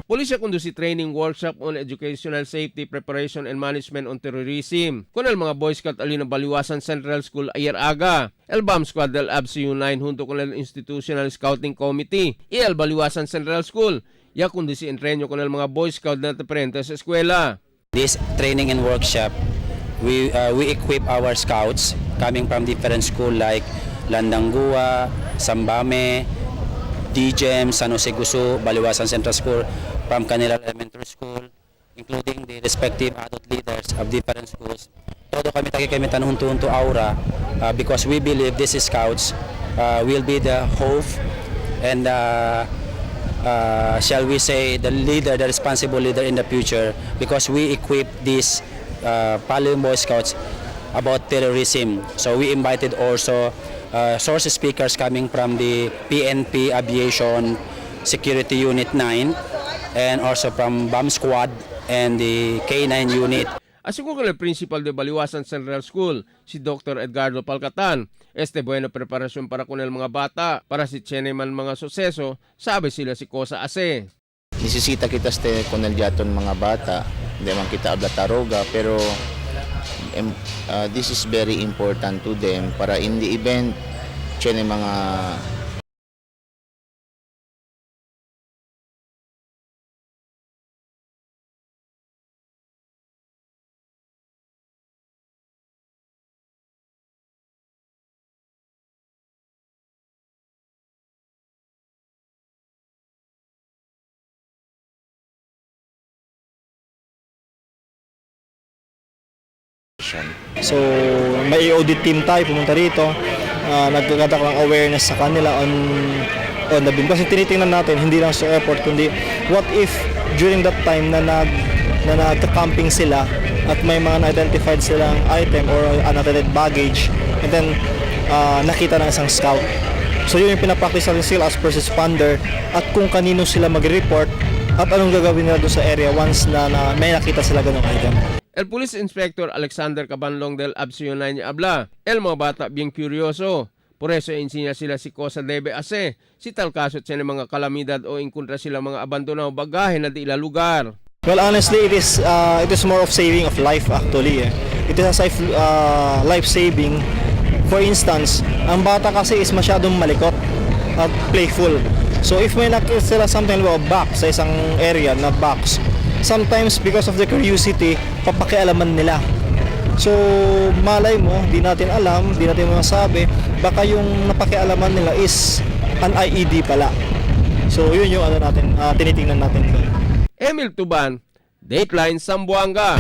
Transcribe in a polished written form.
Pulisya kundo si training workshop on educational safety preparation and management on terrorism. Kun el mga Boy Scout alin ng Baliwasan Central School ayer aga. El Bomb Squad del ABCU 9 junto con el Institutional Scouting Committee y el Baliwasan Central School. Ya kundi si entreno con el mga Boy Scout na diferentes eskwela. This training and workshop, we equip our scouts coming from different school like Landangua, Sambame, DGEM, San Jose Gusu, Baliwasan Central School, from Canela Elementary School, including the respective adult leaders of different schools. Todo kami taki kami tan hunto-hunto aura because we believe these scouts will be the hope and shall we say the leader, the responsible leader in the future, because we equip these Palu Boy Scouts about terrorism. So we invited also source speakers coming from the PNP Aviation Security Unit 9 and also from Bomb Squad and the K9 Unit. Asiko con el principal de Baliwasan Central School, si Dr. Edgardo Palcatan. Este buena preparación para con el mga bata, para si Cheneman mga suseso, sabi sila si Kosa Ase. Nisisita kita este con el yaton mga bata, hindi man kita abla taroga, pero this is very important to them para in the event tiene mga So, may audit team tayo pumunta rito. Nagkakadak ng awareness sa kanila on the beam. Kasi tinitingnan natin, hindi lang sa airport, kundi what if during that time na nagka-camping sila at may mga na-identified silang item or unattended baggage and then nakita ng isang scout. So yun yung pinapractice natin sila as first responder at kung kanino sila mag-report at anong gagawin nila doon sa area once na may nakita sila ganong item. El Police Inspector Alexander Cabanlong del Absiyonay niya habla, el mga bata bien curioso. Por eso insinya sila si Kosa debe ase, si tal kaso tiene mga kalamidad o inkontra sila mga abandonado bagahe na di ila lugar. Well, honestly, it is more of saving of life actually. Eh. It is a life saving. For instance, ang bata kasi is masyadong malikot at playful. So if may nakita sila something like a box sa isang area na box, sometimes because of the curiosity, papakialaman nila. So malay mo, di natin alam, di natin masabi, baka yung napakialaman nila is an IED pala. So yun yung ano natin, tinitingnan natin doon. Emil Tuban, Dateline Sambuanga.